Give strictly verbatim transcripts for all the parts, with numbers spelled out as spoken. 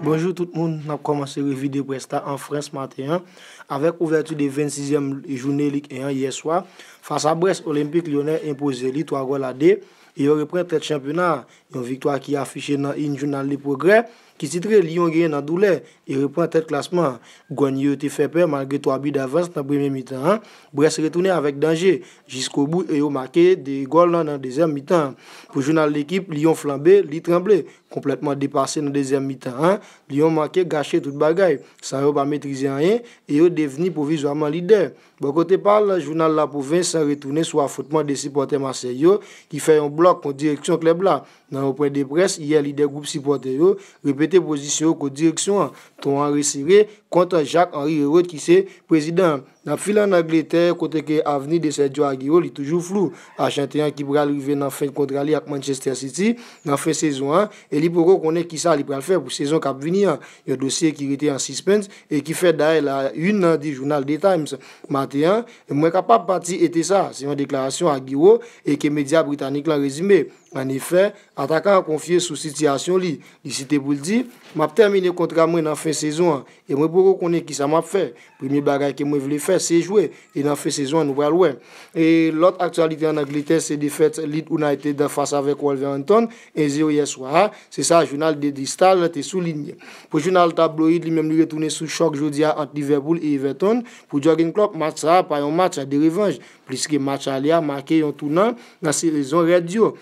Bonjou tout moun, n ap kòmanse revi de près la an Frans maten an, avèk ouvèti de vennsizyèm jounen Lig en an yè swa. Fas a Brest, Olympique Lyonnais enpoze li twa gòl a de, e yo reprann tèt chanpyona a. Yon viktwa ki afiche nan in jounal Le Progrès, ki titre Lyon genyen nan doulè e reprann tèt klasman an. Gwanyo yo te fè pè malgre twa bi davans nan premye mitan an. Brest retounen avèk danje jiskobou e yo make de gòl nan, nan dezyèm mitan an. Pou jounal Lekip, Lyon flanbe, li tranble, konplètman depase nan dezyèm mitan an. Lyon manke gache tout bagay, san yo pa metrize anyen, e yo devni pwovizwaman lidè. Bò kote pa l, jounal La Province retounen sou afwontman de sipòtè Masèy yo ki fè yon blòk kont direksyon klèb la. Nan yon pwen de près yè, lidè gwoup sipòtè yo repete pozisyon yo kont direksyon an. Ton an resere kont Jacques Henri Hérode ki se prezidan an. N ap file ann Angletè, kote ke avni de Sergio Aguero li toujou flou. Ajanten an ki pral rive nan fen kontra li ak Manchester City nan fen sezon an, e li poko konnen kisa li pral fè pou sezon k ap vini an. Yon dosye ki rete an sispens e ki fè dayè la in di jounal The Times maten an. Mwen kapab pati ete sa, se yon deklarasyon Aguero e ke medya britanik lan rezime. Annefè, atakan an konfye sou sitiyasyon li. Li site pou l di, "M ap tèmine kontra mwen nan fen sezon an, e mwen poko konnen kisa m ap fè. Premye bagay ke mwen vle fè, se jwe, e nan fen sezon an, nou pral wè." E lòt aktyalite ann Angletè, se defèt Leeds United fas avèk Wolverhampton, en zewo yè swa a. Se sa jounal Daily Star te soulinye. Pou jounal Tabloid, li menm li retounen sou chòk jodi a ant Liverpool e Everton. Pou Jurgen Klopp, match sa a pa yon match de revanj, pliske match ale a make yon tounan nan sezon Reds yo.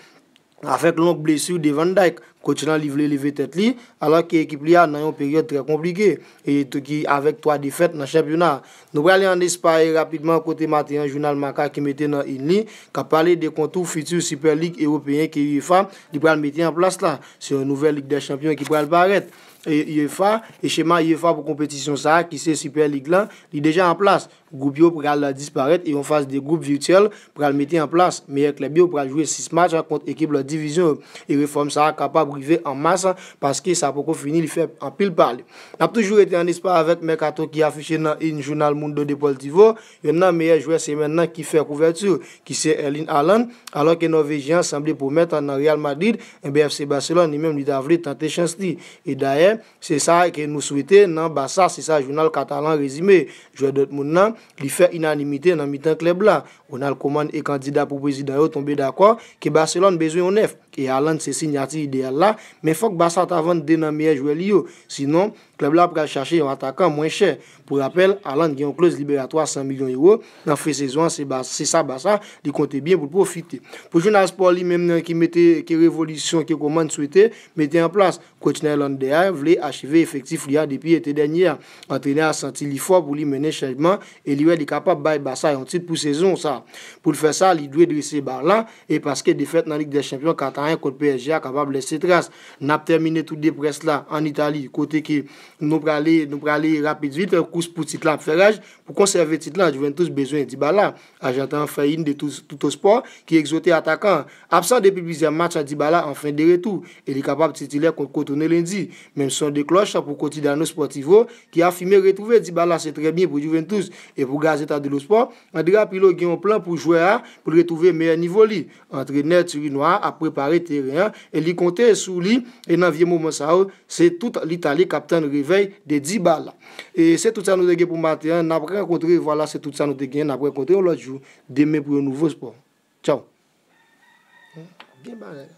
Avèk long blesi de Van Dijk, coach lan li vle leve tèt li, alòske ekip li a nan yon peryòd trè konplike, e tou ki avèk twa defèt nan chanpyona. Nou prale ann Espay rapidman, kote maten an jounal Marca ki mete nan in li, k ap pale de kontou fiti Super Lig ewopeyen ke UEFA li pral mete an plas la. Se yon nouvèl Lig dè Chanpyon ki pral parèt. E UEFA, e chema UEFA pou konpetisyon sa a, ki se Super Lig lan, li deja an plas. Gwoup yo pral disparèt e yon faz de gwoup vityèl pral mete an plas. Meyè klèb yo pral jwe sis match kont ekip lòt divizyon yo. E refòm sa a kapab rive an mas, paske sa poko fini, li fè anpil pale. N ap toujou rete ann Espay avèk mèkato ki afiche nan in jounal Mundo Deportivo. Yonn nan meyè jwè semèn nan ki fè kouvèti, ki se Erling Haaland, alòske Nòvejyen an sanble pwomèt nan Real Madrid, enben F C Barcelone li menm li ta vle tante chans li. E dayè, se sa ke nou swete nan Barça, se sa jounal Katalan rezime. Jwè Dortmund nan, li fè inanimite nan mitan klèb la. Ronald Koeman e kandida pou prezidan yo tonbe dakò ke Barcelone bezwen yon nèf, e Haaland se sinyati ideyal la, men fòk Barça ta vann de nan meyè jwè li yo. Sinon, klèb la pral chache yon atakan mwen chè. Pou rapèl, Haaland gen yon kloz liberatwa san milyon ewo. Nan fen sezon an, se Ba-, se sa Barça li konte byen pou l pwofite. Pou jounal Sport li menm nan ki mete, ke revolisyon ke Koeman swete mete an plas, coach nèlandè a vle acheve efektif li a depi ete dènye a. Antrenè a santi li fò pou li mennen chanjman e li wè li kapab bay Barça yon tit pou sezon sa. Pou l fè sa, li dwe drese ba la, e paske defèt nan Lig dè Chanpyon Katalan kont P S G a kapab lese tras. N ap tèmine tou de près la ann Itali, kote ke nou prale, nou prale rapid vit, kous pou tit la ap fè raj. Pou konsève tit la, Juventus bezwen Dybala. Ajantan an fè in de Tout, Tuttosport ki egzote atakan an. Absan depi plizyè match, Dybala an fen de retou e li kapab titilè kont Crotone lendi. Menm son de klòch pou Quotidiano Sportivo ki afime retwouve Dybala se trè byen pou Juventus. E pou Gazzetta dello Sport, Andrea Pirlo gen yon plan pou jwè a pou l retwouve meyè nivo li. Antrenè tirinwa a ap prepare teren an e li konte sou li, e nan vye moman sa yo, se tout Litali k ap tann revèy de Dybala. E se tout sa nou te gen pou maten an. N ap rankontre, vwala, se tout sa nou te gen. N ap rankontre yon lòt jou demen pou yon nouvo spò. Tchaw. Byen bagay.